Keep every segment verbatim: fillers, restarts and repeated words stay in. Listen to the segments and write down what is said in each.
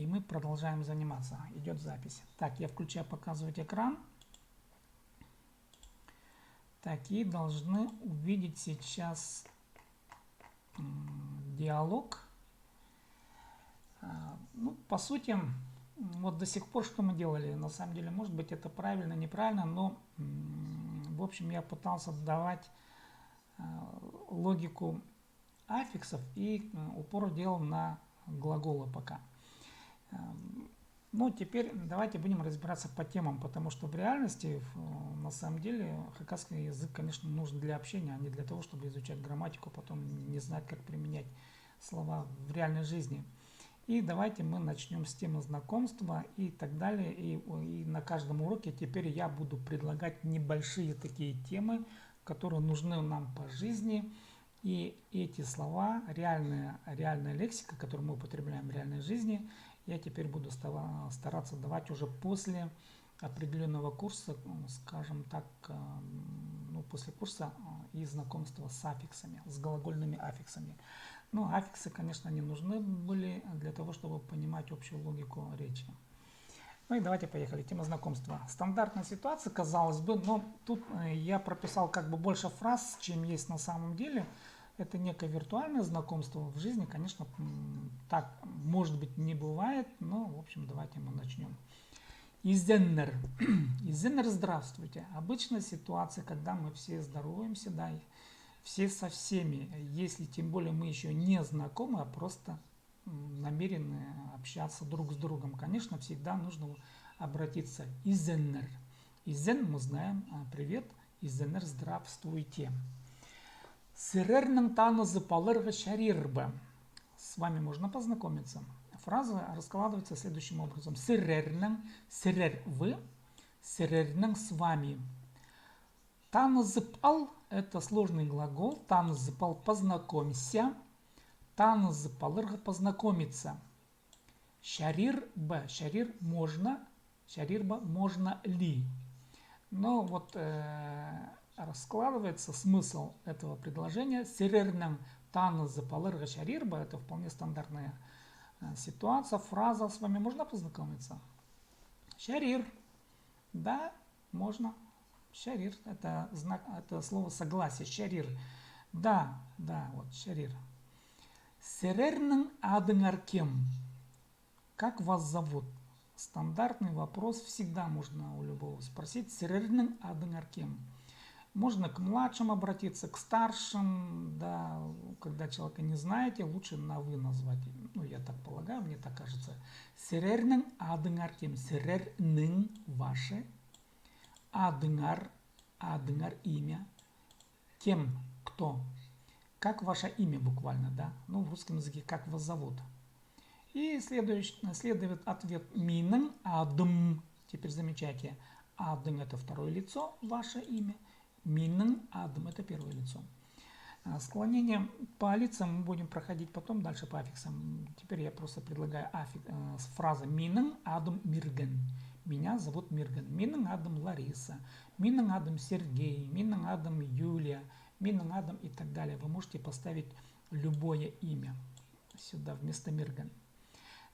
И мы продолжаем заниматься. Идёт запись. Так, я включаю показывать экран. Так, и должны увидеть сейчас диалог. Ну, по сути, вот до сих пор что мы делали? На самом деле, может быть, это правильно, неправильно, но, в общем, я пытался давать логику аффиксов и упор делал на глаголы пока. Ну, теперь давайте будем разбираться по темам, потому что в реальности, на самом деле, хакасский язык, конечно, нужен для общения, а не для того, чтобы изучать грамматику, потом не знать, как применять слова в реальной жизни. И давайте мы начнём с темы знакомства и так далее. И, и на каждом уроке теперь я буду предлагать небольшие такие темы, которые нужны нам по жизни. И эти слова, реальная, реальная лексика, которую мы употребляем в реальной жизни, я теперь буду стараться давать уже после определённого курса, скажем так, ну, после курса и знакомства с аффиксами, с глагольными аффиксами. Но аффиксы, конечно, не нужны были для того, чтобы понимать общую логику речи. Ну и давайте поехали. Тема знакомства. Стандартная ситуация, казалось бы, но тут я прописал как бы больше фраз, чем есть на самом деле. Это некое виртуальное знакомство. В жизни, конечно, так, может быть, не бывает, но, в общем, давайте мы начнём. Изеннер. Изеннер, здравствуйте. Обычная ситуация, когда мы все здороваемся, да, все со всеми. Если тем более мы ещё не знакомы, а просто намерены общаться друг с другом, конечно, всегда нужно обратиться изеннер. Изен, мы знаем, привет, изеннер, здравствуйте. Сірернең танызып аларға чарир ба? С вами можно познакомиться. Фраза раскладывается следующим образом. Сірернең, сірер, вы, сірернең, с вами. Танызып ал — это сложный глагол. Танызып ал — познакомься. Танызып аларға — познакомиться. Чарир ба, чарир — можно. Чарир ба — можно ли. Но вот раскладывается смысл этого предложения. Сірернең танызып аларға чарир ба — это вполне стандартная ситуация, фраза. С вами можно познакомиться? Чарир. Да, можно. Чарир — это знак, это слово согласия. Чарир. Да, да, вот, чарир. Сірернең адыңар кем? Как вас зовут? Стандартный вопрос, всегда можно у любого спросить. Сірернең адыңар кем? Можно к младшим обратиться, к старшим, да, когда человека не знаете, лучше на вы назвать. Ну, я так полагаю, мне так кажется. Сірернең адыңар кем? Сірернең, ваше. Адыңар, адыңар, имя. Кем, кто. Как ваше имя буквально, да? Ну, в русском языке как вас зовут. И следует ответ: минің адым. Теперь замечайте, адың — это второе лицо, ваше имя. Минің адым — это первое лицо. Склонение по лицам мы будем проходить потом, дальше по аффиксам. Теперь я просто предлагаю аффик... фразы. Минің адым Мирген. Меня зовут Мирген. Минің адым Лариса. Минің адым Сергей. Минің адым Юлия. Минің адым и так далее. Вы можете поставить любое имя сюда вместо Мирген.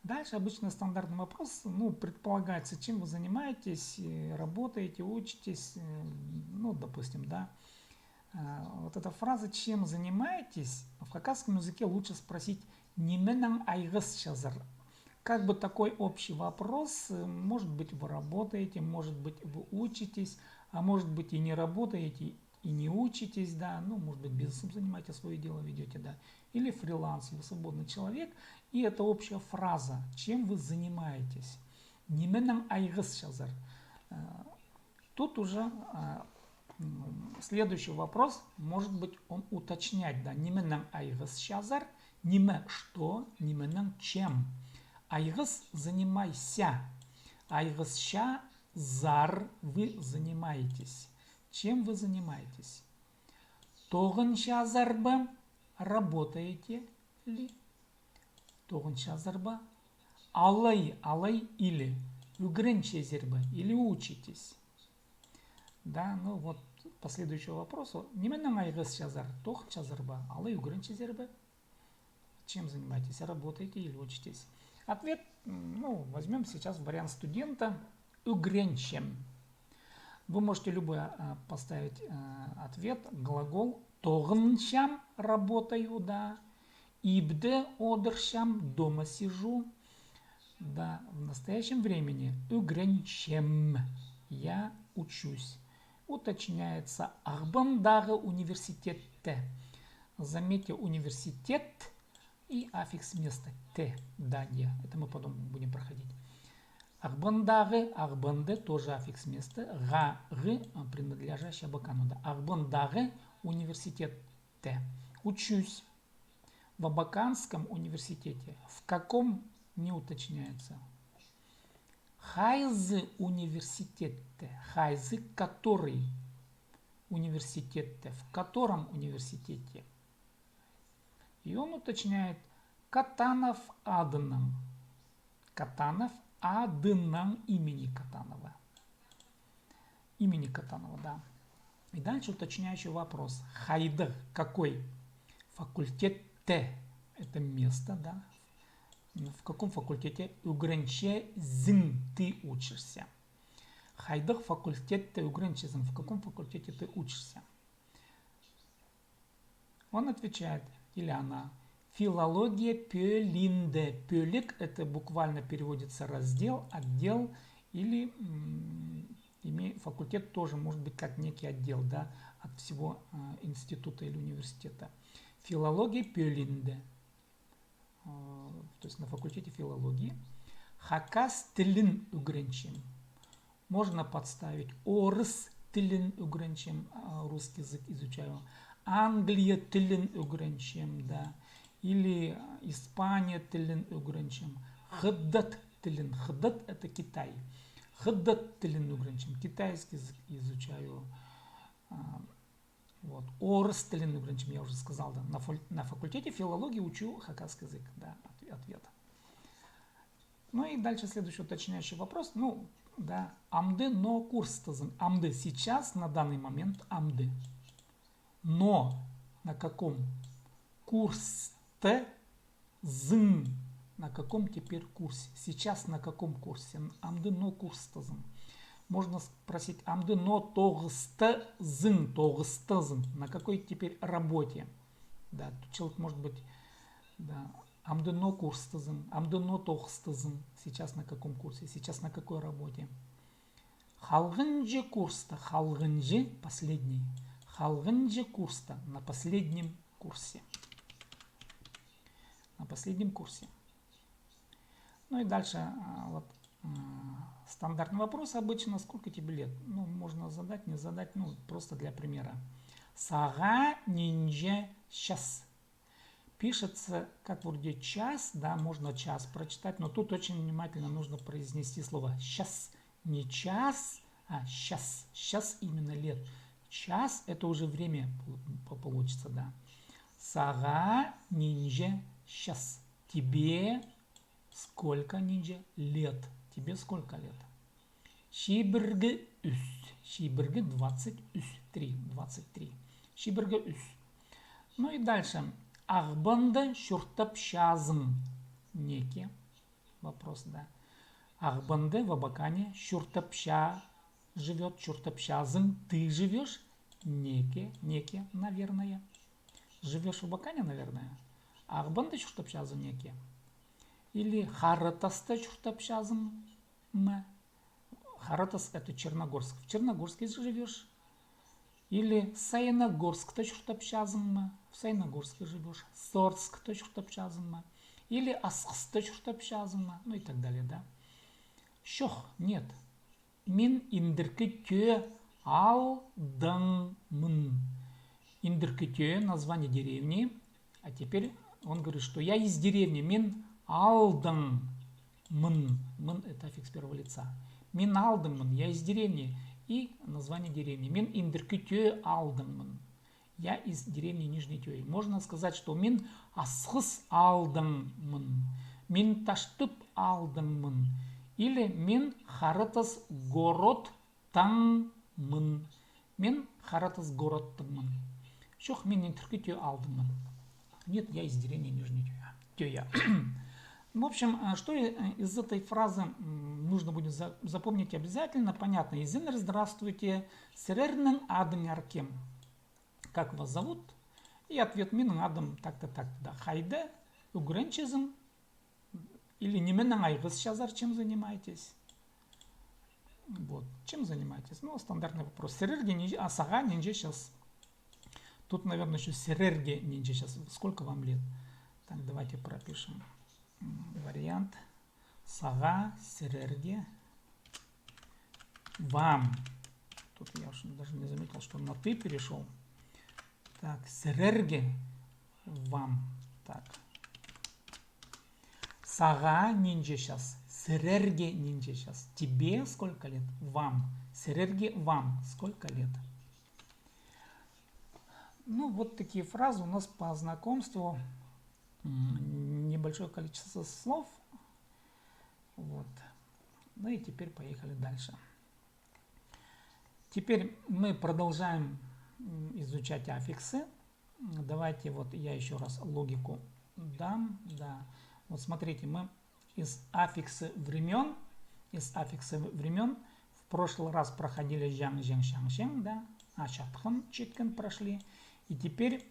Дальше обычно стандартный вопрос, ну, предполагается, чем вы занимаетесь, работаете, учитесь, ну, допустим, да. Вот эта фраза «чем занимаетесь» в хакасском языке лучше спросить «нименең айғасчазар». Как бы такой общий вопрос, может быть, вы работаете, может быть, вы учитесь, а может быть, и не работаете, и не учитесь, да, ну, может быть, бизнесом занимаетесь, свое дело ведёте, да, или фриланс, или свободный человек, и это общая фраза, чем вы занимаетесь. Нименең айғасчазар. Тут уже следующий вопрос, может быть, он уточнять, да, нименең айғасчазар, ниме, что, нименең, чем. Айғас — занимайся. Айғасчазар, вы занимаетесь. Чем вы занимаетесь? Тоғынчазар ба, работаете ли? Тоғынчазар ба? Алай, алай или. Ӱгренчезер бе, или учитесь. Да, ну вот по следующему вопросу. Нименең айғасчазар? Тоғынчазар ба? Алай ӱгренчезер бе? Чем занимаетесь? Работаете или учитесь? Ответ, ну, возьмём сейчас вариант студента. Ӱгренчем. Вы можете любой поставить ответ. Глагол: тоғынчам, работаю, да. Ибде одырчам, дома сижу. Да, в настоящем времени. Ӱгренчем. Я учусь. Уточняется: Ағбандағы университетте. Заметьте, университет и аффикс места те, да, де. Это мы потом будем проходить. Ағбандағы, Ағбанды, тоже аффикс места. Ға, ғы, принадлежащее Абакану, да. Ағбандағы университетте. Учусь. В Абаканском университете. В каком не уточняется. Хайзы университетте. Хайзы, который университетте. В котором университете. И он уточняет: Катанов адынаң. Катанов адынаң, имени Катанова. Имени Катанова, да. И дальше уточняющий вопрос. Хайдағ, какой? Факультетте. Это место, да. В каком факультете? Ӱгренчезің, ты учишься. Хайдағ факультетте ӱгренчезің? В каком факультете ты учишься? Он отвечает, или она: Филология пӧлиинде. Пӧлік — это буквально переводится раздел, отдел, или факультет тоже может быть как некий отдел, да, от всего института или университета. Филология пӧлиинде. То есть на факультете филологии. Хакас тілін ӱгренчем. Можно подставить: орыс тілін ӱгренчем, русский язык изучаю. Англия тілін ӱгренчем, да. Или Испания тілін ӱгренчем. Хыдат тілін. Хыдат — это Китай. Хыдат тілін ӱгренчем. Китайский язык изучаю. Вот. Орыс тілін ӱгренчем, я уже сказал, да. На факультете филологии учу хакасский язык, да, ответ. Ну и дальше следующий уточняющий вопрос. Ну, да, амды ноо курстазың? Амды, сейчас, на данный момент, амды. Но на каком курста зың? На каком теперь курсе? Сейчас на каком курсе? Амды ноо курстазың? Можно спросить: амды ноо тоғыстазың? Тоғыстазың. На какой теперь работе? Да, тут человек может быть, да, амды ноо курстазың, амды ноо тоғыстазың? Сейчас на каком курсе? Сейчас на какой работе? Халғанҷы курста. Халғанҷы — последний. Халғанҷы курста. На последнем курсе. На последнем курсе. Ну и дальше, вот, стандартный вопрос обычно: сколько тебе лет? Ну, можно задать, не задать, ну, просто для примера. Сағаа нинҷе час? Пишется как вроде час, да, можно час прочитать, но тут очень внимательно нужно произнести слово щас. Не час, а щас. Щас именно лет. Час — это уже время получится, да. Сағаа нинҷе час? Тебе сколько нинҷе лет? Тебе сколько лет? Чибіргі ӱс. Чибіргі — двадцать ӱс. Три, двадцать три. Чибіргі ӱс. Ну и дальше. Ағбанда чуртапчазың? Неке. Вопрос, да. Ағбанда, в Абакане, чуртапча — живёт, чуртапчазың — ты живёшь. Неке, неке, наверное. Живёшь в Абакане, наверное. Ағбанда чуртапчазың? Неке. Или Хара Таста чуртапчазың ма? Хара Тас — это Черногорск. В Черногорске живёшь. Или Саяногорскта чуртапчазың ма? В Саяногорске живёшь. Сорскта чуртапчазың ма? Или Асхыста чуртапчазың ма? Ну и так далее, да. Чох, нет. Мин Индіркі Тӧӧ аалдаң мын. Индіркі Тӧӧ — название деревни. А теперь он говорит, что я из деревни. Мин аалдаң мын. Мын — это аффикс первого лица. Мин аалдаң мын, я из деревни. И название деревни. Мин Индіркі Тӧӧ аалдаң мын. Я из деревни Нижний Тӧӧ. Можно сказать, что мин Асхыс аалдаң мын. Мин Таштып аалдаң мын. Или мин Хара Тас город таң мын. Мин Хара Тас городтаң мын. Чох, мин Индіркі Тӧӧ аалдаң мын. Нет, я из деревни Нижний Тӧӧ. Тӧӧ. В общем, э, что, э, из этой фразы, м, нужно будет за- запомнить обязательно, понятно. Изеннер, здравствуйте, сірернің адыңар кем? Как вас зовут? И ответ: минің адым так-то, так-то. Да, хайда ӱгренчезің? Или нименең айғасчазар, чем занимаетесь? Вот, чем занимаетесь? Ну, стандартный вопрос. Сірерге нинҷе, а сағаа нинҷе час? Тут, наверное, ещё сірерге нинҷе час. Сколько вам лет? Так, давайте пропишем. М, вариант. Сағаа, сірерге, вам. Тут я уж даже не заметил, что на ты перешёл. Так, сірерге, вам. Так. Сағаа нинҷе час? Сірерге нинҷе час? Тебе сколько лет? Вам. Сірерге, вам сколько лет? Ну, вот такие фразы у нас по знакомству. М, небольшое количество слов. Вот. Ну и теперь поехали дальше. Теперь мы продолжаем, м, изучать аффиксы. М, давайте вот я ещё раз логику дам. Да. Вот смотрите, мы из аффиксы времён, из аффиксы времён в прошлый раз проходили жаң, жең, шаң, шең, да, ачатхан, четкен прошли. И теперь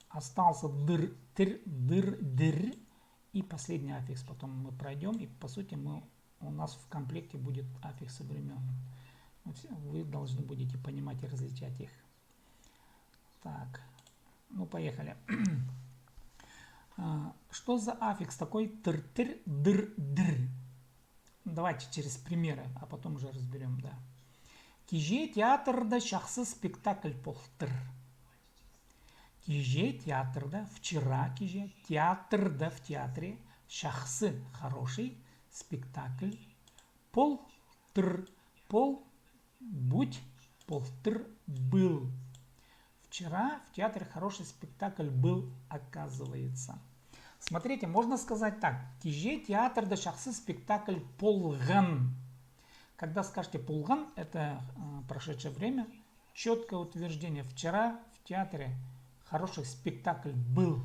остался дыр, тір, дыр, дір. И последний аффикс потом мы пройдём. И по сути мы, у нас в комплекте будет аффиксы времён. Вот вы должны будете понимать и различать их. Так, ну поехали. А, что за аффикс такой тыр-тір, дыр-дір? Давайте через примеры, а потом уже разберём, да. Киҷе театрда чахсы спектакль полтыр. Киҷе театрда, вчера киҷе, театрда, в театре, чахсы, хороший, спектакль полтыр, пол, будь, полтыр, был. Вчера в театре хороший спектакль был, оказывается. Смотрите, можно сказать так. Киҷе театрда чахсы спектакль полған. Когда скажете «полған», это, э, прошедшее время, чёткое утверждение. Вчера в театре хороший спектакль был.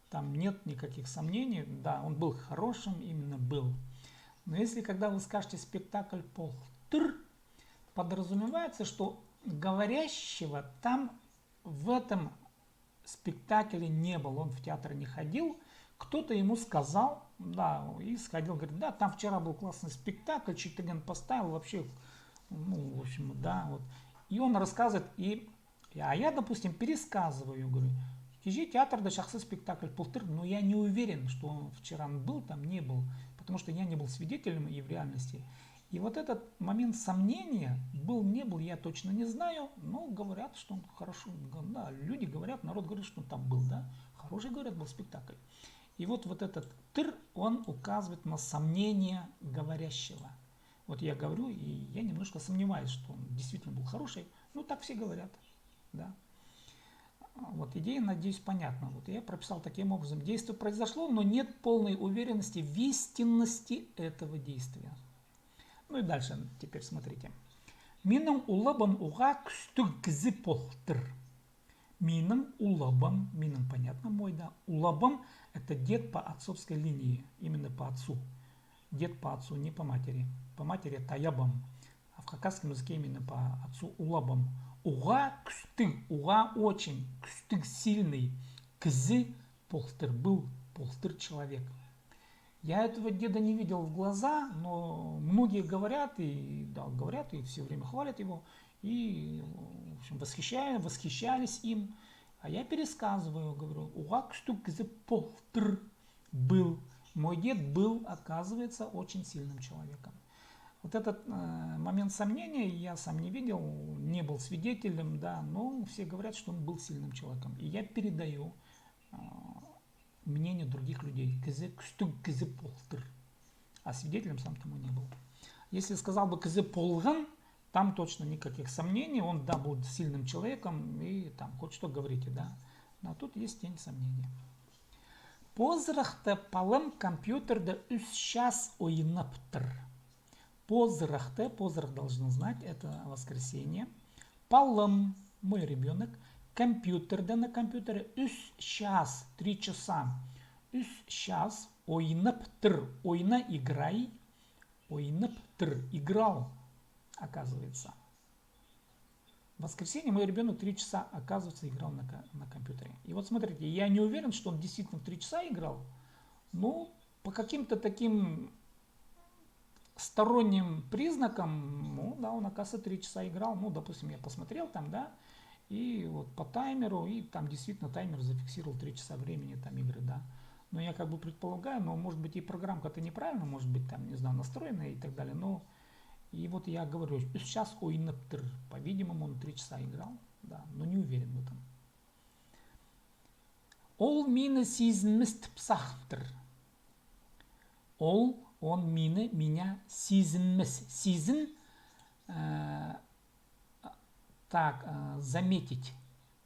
Там нет никаких сомнений. Да, он был хорошим, именно был. Но если, когда вы скажете «спектакль полтыр», подразумевается, что говорящего там в этом спектакле не было, он в театр не ходил, кто-то ему сказал, да, и сходил, говорит: «Да, там вчера был классный спектакль, Читаген поставил, вообще, ну, в общем, да, вот». И он рассказывает, и я, а я, допустим, пересказываю, говорю: «Киҷе театрда чахсы спектакль полтыр», но я не уверен, что он вчера был там, не был, потому что я не был свидетелем и в реальности. И вот этот момент сомнения, был, не был, я точно не знаю, но говорят, что он хорошо, да, люди говорят, народ говорит, что он там был, да, хороший, говорят, был спектакль. И вот, вот этот тыр, он указывает на сомнение говорящего. Вот я говорю, и я немножко сомневаюсь, что он действительно был хороший. Ну, так все говорят, да. Вот идея, надеюсь, понятна. Вот я прописал таким образом: действие произошло, но нет полной уверенности в истинности этого действия. Ну и дальше теперь смотрите. Минің улабам уғаа кӱстіг кізі полтыр. Минің улабам, минің, понятно, мой, да. Улабам — это дед по отцовской линии, именно по отцу. Дед по отцу, не по матери. По матери — это аябам. А в хакасском языке именно по отцу улабам. Уғаа кӱстіг, уғаа очень, кӱстіг, сильный, кізі полтыр, был, полтыр человек. Я этого деда не видел в глаза, но многие говорят, и, да, говорят, и всё время хвалят его, и, в общем, восхища- восхищались им. А я пересказываю, говорю: уғаа кӱстіг кізі полтыр, был. Мой дед был, оказывается, очень сильным человеком. Вот этот, э, момент сомнения, я сам не видел, не был свидетелем, да, но все говорят, что он был сильным человеком. И я передаю, э, мнение других людей. Кізі, кӱстіг кізі полтыр. А свидетелем сам тому не был. Если сказал бы «кізі полған», там точно никаких сомнений, он, да, был сильным человеком, и там хоть что говорите, да. Но тут есть тень сомнения. Позырахта палам компьютерде ӱс час ойнаптыр. Позырахта, позырах должны знать, это воскресенье. Палам, мой ребёнок, компьютерде, на компьютере, ӱс час, три часа. Ӱс час Ойнап тыр, ойна, играй. Ойнап тыр, играл, оказывается. В воскресенье мой ребёнок три часа, оказывается, играл на, на компьютере. И вот смотрите, я не уверен, что он действительно в три часа играл, но по каким-то таким сторонним признакам, ну да, он, оказывается, три часа играл. Ну, допустим, я посмотрел там, да, и вот по таймеру, и там действительно таймер зафиксировал три часа времени там игры, да. Но я как бы предполагаю, но, может быть, и программка-то неправильно, может быть, там, не знаю, настроена и так далее, но и вот я говорю, сейчас ойнап тыр, по-видимому, он три часа играл, да, но не уверен в этом. Ол мині сизінмес тіп сағынтыр. Ол, он мині, меня сизінмес. Сизін, э, так, э, заметить.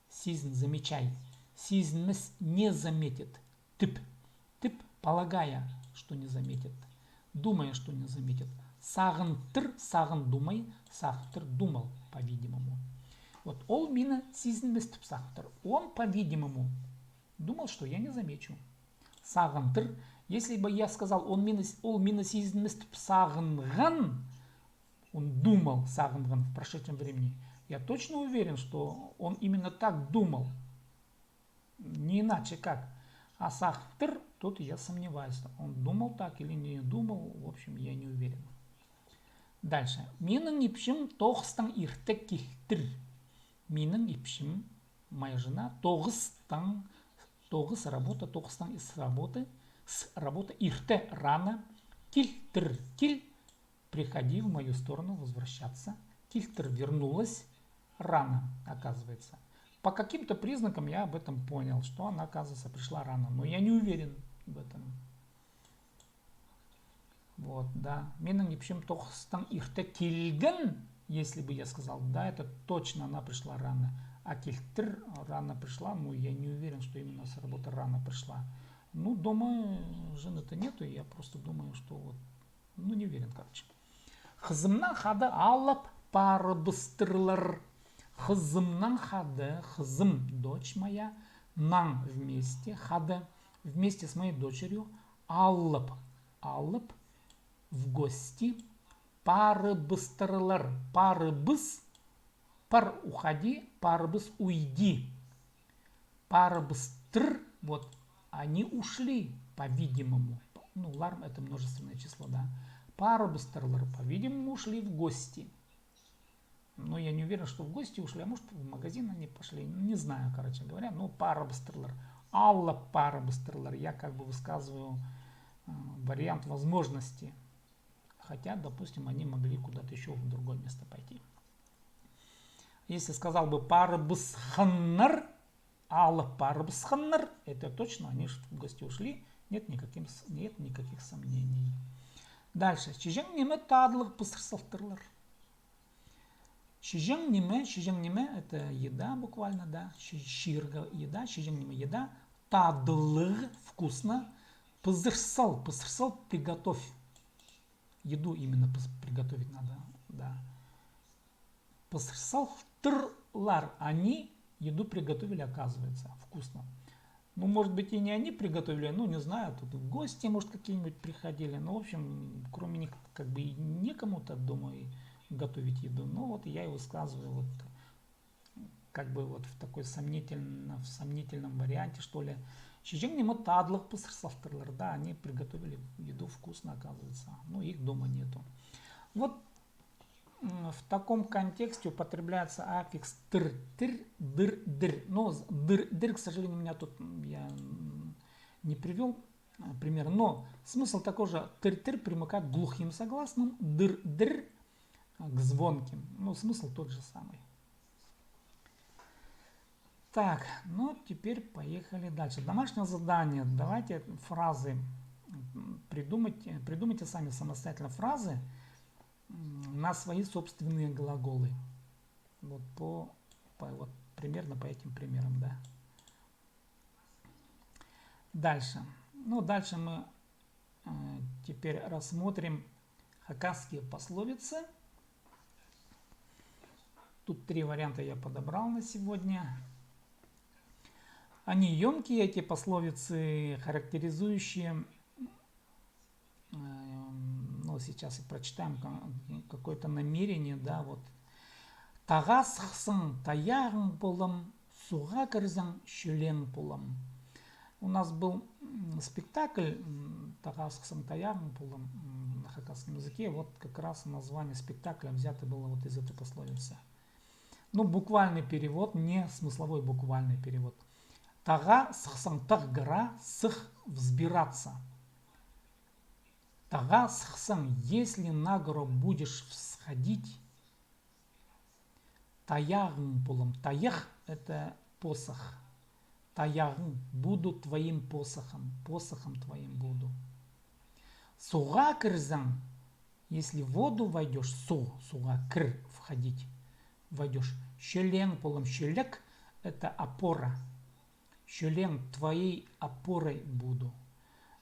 Сизін, замечай. Сизінмес, не заметит. Тіп. Тіп, полагая, что не заметит. Думая, что не заметит. Сағынтыр, сағын, думай, сағынтыр, думал, по-видимому. Вот ол мині сизінмес тіп сағынтыр. Он, по-видимому, думал, что я не замечу. Сағынтыр. Если бы я сказал, он мині, ол мині сизінмес тіп сағынған, он думал, сағынған в прошедшем времени, я точно уверен, что он именно так думал. Не иначе как. А сағынтыр, тут я сомневаюсь, он думал так или не думал, в общем, я не уверен. Дальше. Минің ипчім тоғыстаң ирте килтір. Минің ипчім, моя жена, тоғыстаң, тоғыс, работа, тоғыстаң, с работы, с работы, ирте, рано, килтір, кил, приходи в мою сторону, возвращаться, килтір, вернулась рано, оказывается. По каким-то признакам я об этом понял, что она, оказывается, пришла рано, но я не уверен в этом. Вот, да. Минің ипчім тоғыстаң ирте килген, если бы я сказал, да, это точно она пришла рано. А килтір, рано пришла, ну, я не уверен, что именно с работы рано пришла. Ну, дома жены-то нету, я просто думаю, что вот, ну, не уверен, короче. Хызымнаң хада алып парыбыстырлар. Хызымнаң хада, хызым, дочь моя, наң, вместе, хада, вместе с моей дочерью, алып, алып, в гости, парыбыстырлар, парыбыс, пар, уходи, парыбыс, уйди. Парыбыстыр, вот, они ушли, по-видимому. Ну, ларм — это множественное число, да. Парыбыстырлар, по-видимому, ушли в гости. Ну, я не уверен, что в гости ушли, а может, в магазин они пошли. Не знаю, короче говоря, но парыбыстырлар. Алып парыбыстырлар. Я как бы высказываю, э, вариант возможности. Хотя, допустим, они могли куда-то ещё в другое место пойти. Если сказал бы парыбысханнар, алып парыбысханнар, это точно, они в гости ушли, нет никаким с-, нет никаких сомнений. Дальше. Чиҷең ниме таадылығ пызыр салтырлар. Чиҷең ниме, чиҷең ниме, это еда буквально, да, чи-, чирге еда, чиҷең ниме еда, таадылығ, вкусно, пызыр сал, пызыр сал, приготовь. Еду именно пыз-, приготовить надо, да. Пызыр салтырлар, они еду приготовили, оказывается, вкусно. Ну, может быть, и не они приготовили, ну, не знаю, тут гости, может, какие-нибудь приходили. Ну, в общем, кроме них, как бы, и некому-то, думаю, готовить еду. Ну, вот я и высказываю, вот, как бы, вот в такой сомнительно, в сомнительном варианте, что ли. Чиҷең ниме таадылығ пызыр салтырлар, да, они приготовили еду вкусно, оказывается. Ну, их дома нету. Вот, м, в таком контексте употребляется аффикс тыр, тір, дыр, дір. Но з-, дыр, дір, к сожалению, у меня тут, м, я, м, не привёл, э, пример. Но смысл такой же. Тыр, тір примыкает к глухим согласным, дыр, дір, э, к звонким. Ну, смысл тот же самый. Так, ну теперь поехали дальше. Домашнее задание. Давайте фразы, м, придумать, э, придумайте сами самостоятельно фразы, м, на свои собственные глаголы. Вот по, по, вот примерно по этим примерам, да. Дальше. Ну, дальше мы, э, теперь рассмотрим хакасские пословицы. Тут три варианта я подобрал на сегодня. Они ёмкие, эти пословицы, характеризующие Сейчас и прочитаем ка-, какое-то намерение, да, вот. Тағаа сыхсаң, тайағың полам, суға кірзең, чӧлең полам. У нас был, м, спектакль, м, «Тағаа сыхсаң, тайағың полам», м, на хакасском языке. Вот как раз название спектакля взято было вот из этой пословицы. Ну, буквальный перевод, не смысловой, буквальный перевод. Тағаа сыхсаң, тағ — гора, сых — взбираться. Тағаа сыхсаң, если на гору будешь всходить, тайағың полам. Тайах — это посох. Тайағың — буду твоим посохом, посохом твоим буду. Суға кірзең, если в воду войдёшь, су, суға кір — входить, войдёшь, чӧлең полам. Чӧлек — это опора. Чӧлең — твоей опорой буду.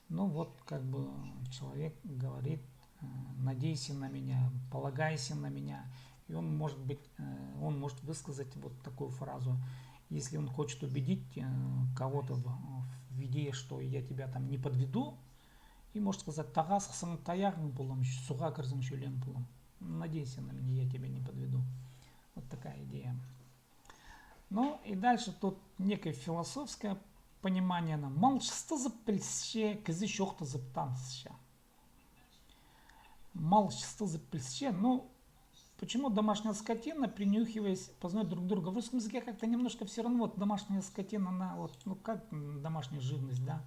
Ну вот, как бы человек говорит, э, «Надейся на меня, полагайся на меня». И он может быть, э, он может высказать вот такую фразу. Если он хочет убедить, э, кого-то в, в идее, что я тебя там не подведу, и может сказать: «Тағаа сыхсаң, тайағың полам, суға кірзең, чӧлең полам. Надейся на меня, я тебя не подведу». Вот такая идея. Ну и дальше тут некое философское понимание. Мал чыстазып пілісче, кізі чоохтазып танысча. Мал чыстазып пілісче. Ну, почему домашняя скотина, принюхиваясь, познает друг друга? В русском языке как-то немножко все равно, вот домашняя скотина, она вот, ну как, м, домашняя живность, да,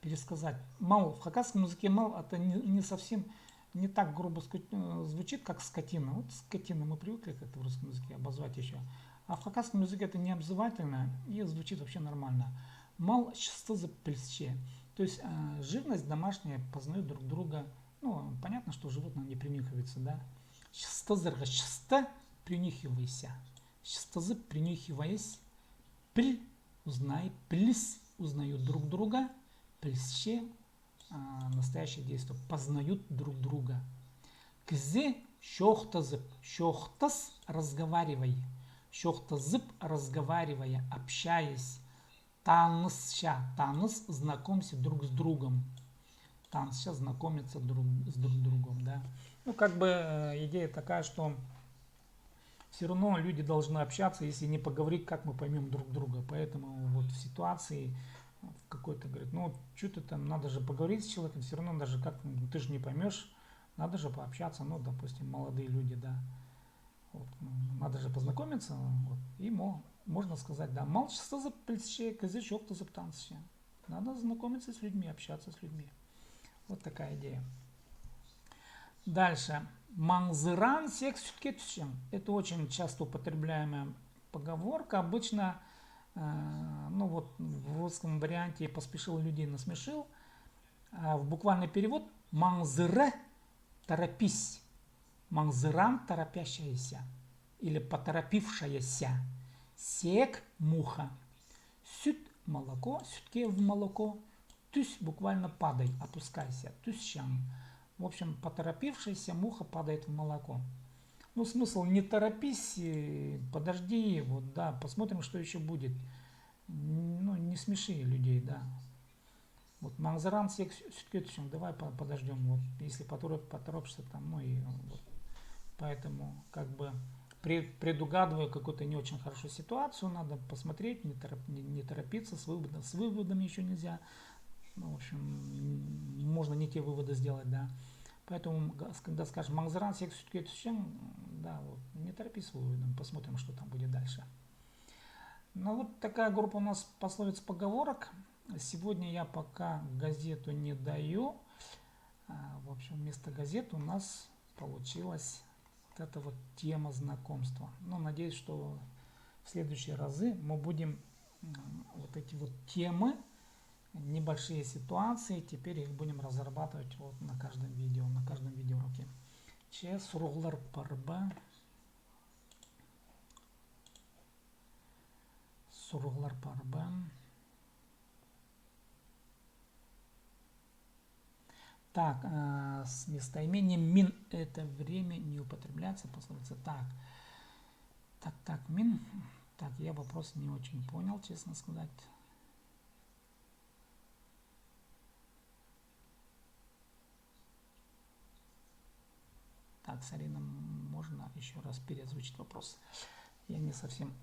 пересказать. Мал, в хакасском языке мал — это не, не совсем, не так грубо ск-, э, звучит, как скотина. Вот скотина, мы привыкли как-то в русском языке обозвать ещё. А в хакасском языке это не обзывательное и звучит вообще нормально. Мал чыстазып пілісче. То есть, э, живность домашняя познаёт друг друга. Ну, понятно, что животные не принюхиваются, да? Чыстазарға — чыста — принюхивайся. Чыстазып — принюхиваясь. Піл — узнай, піліс — узнают друг друга, пілісче — а, настоящее действие, познают друг друга. Кізі чоохтазып, чоохтас — разговаривай. Чоохтазып — разговаривая, общаясь. Танысча, таныс — знакомься друг с другом. Танысча — знакомиться друг с друг другом, да. Ну, как бы, э, идея такая, что все равно люди должны общаться, если не поговорить, как мы поймём друг друга? Поэтому вот в ситуации в какой-то, говорит, ну, что ты там, надо же поговорить с человеком, все равно даже как, м, ты же не поймёшь, надо же пообщаться, ну, допустим, молодые люди, да. Вот, м, надо же познакомиться, вот, и мо-, можно сказать, да, мал чыстазып пілісче, кізі чоохтазып танысча. Надо знакомиться с людьми, общаться с людьми. Вот такая идея. Дальше. Маңзыраан сек сӱтке тӱсчең. Это очень часто употребляемая поговорка. Обычно, э, ну вот в русском варианте «поспешил» людей насмешил. А в буквальный перевод: маңзыра — торопись. Маңзыраан — торопящаяся или поторопившаяся. Сек — муха. Сӱт — молоко, сӱтке — в молоко. Тӱс — буквально падай, опускайся, тӱсчең. В общем, поторопившаяся муха падает в молоко. Ну, смысл: не торопись, э, подожди, вот, да, посмотрим, что ещё будет. Н-, ну, не смеши людей, да. Вот, маңзыраан сек сӱ-, сӱтке тӱсчең, давай по-, подождём. Вот, если потороп-, поторопишься там, ну и вот. Поэтому, как бы, пре-, предугадываю какую-то не очень хорошую ситуацию, надо посмотреть, не тороп-, не, не торопиться с выводом, с выводом ещё нельзя. Ну, в общем, м, можно не те выводы сделать, да. Поэтому, м, га-, с-, когда скажешь: «Маңзыраан сек сӱтке тӱсчең», да, вот, не торопись с выводом, посмотрим, что там будет дальше. Ну вот такая группа у нас пословиц, поговорок. Сегодня я пока газету не даю. А, в общем, вместо газет у нас получилась вот эта вот тема знакомства. Ну, надеюсь, что в следующие разы мы будем, м, вот эти вот темы, небольшие ситуации, теперь их будем разрабатывать вот на каждом видео, на каждом видеоуроке. Че сурығлар пар ба? Сурығлар пар ба? Так, э, с местоимением «мин» это время не употребляется, пословица. Так. Так, так, «мин». Так, я вопрос не очень понял, честно сказать. Сарина, можно еще раз переозвучить вопрос? Я не совсем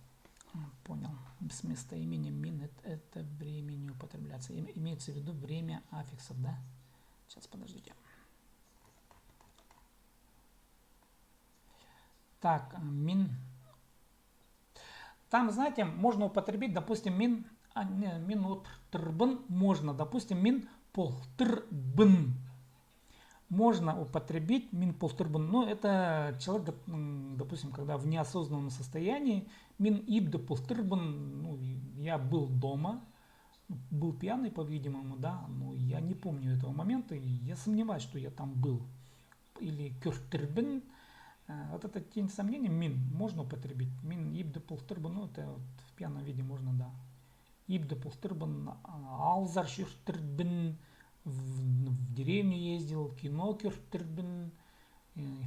понял. С местоимением мин это время не употребляется. Имеется в виду время аффиксов, да? Сейчас, подождите. Так, мин. Там, знаете, можно употребить, допустим, мин, а, не, мин одыртырбын, можно, допустим, мин полтырбын. Можно употребить мин полтырбын. Ну, это человек, допустим, когда в неосознанном состоянии, мин ибде полтырбын, ну, я был дома, был пьяный, по-видимому, да, но я не помню этого момента, и я сомневаюсь, что я там был. Или кӧртірбін. Вот это тень сомнения, мин, можно употребить. Мин ибде полтырбын, ну, это вот в пьяном виде можно, да. Ибде полтырбын, алзар чӧртірбін, в деревню ездил, кино кӧртірбін,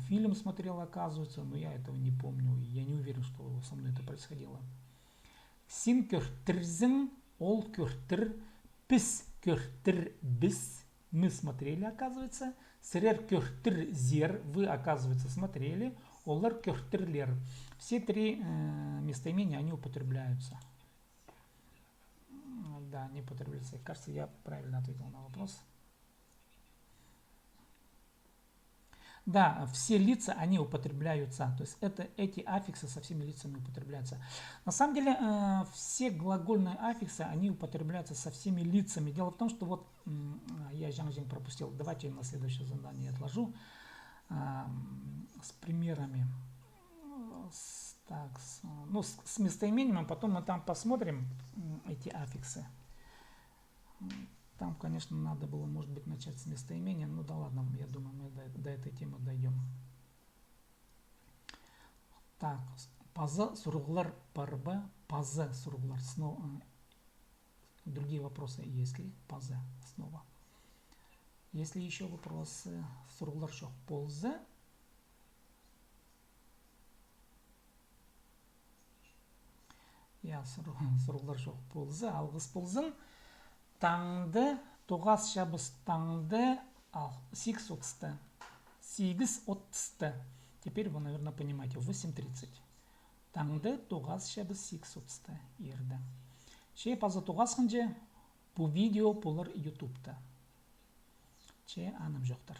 фильм смотрел, оказывается, но я этого не помню, я не уверен, что со мной это происходило. Син кӧртірзің, ол кӧртір, піс кӧртірбіс, мы смотрели, оказывается, сірер кӧртірзер, вы, оказывается, смотрели, олар кӧртірлер. Все три местоимения, они употребляются. Да, не употребляются. Кажется, я правильно ответил на вопрос. Да, все лица, они употребляются. То есть это, эти аффиксы со всеми лицами употребляются. На самом деле, все глагольные аффиксы, они употребляются со всеми лицами. Дело в том, что вот я жаңа пропустил. Давайте на следующее задание отложу. С примерами. Так, ну, с местоимением, а потом мы там посмотрим эти аффиксы. Там, конечно, надо было, может быть, начать с местоимения. Ну да ладно, я думаю, мы до этой темы дойдём. Так, паза сурығлар пар ба? Паза сурығлар. Другие вопросы есть ли? Паза снова. Есть ли ещё вопросы? Сурығлар чох полза. Я, сурығлар чох полза, алғыс ползын. Таңда, тоғас чабыс таңда, ал, сигіс отыста. Сигіс отыста. Теперь вы, наверное, понимаете, восемь тридцать. Таңда, тоғас чабыс сигіс отыста ирде. Че паза тоғасханҷа, пу видео полар ютубта. Че анымҷохтар.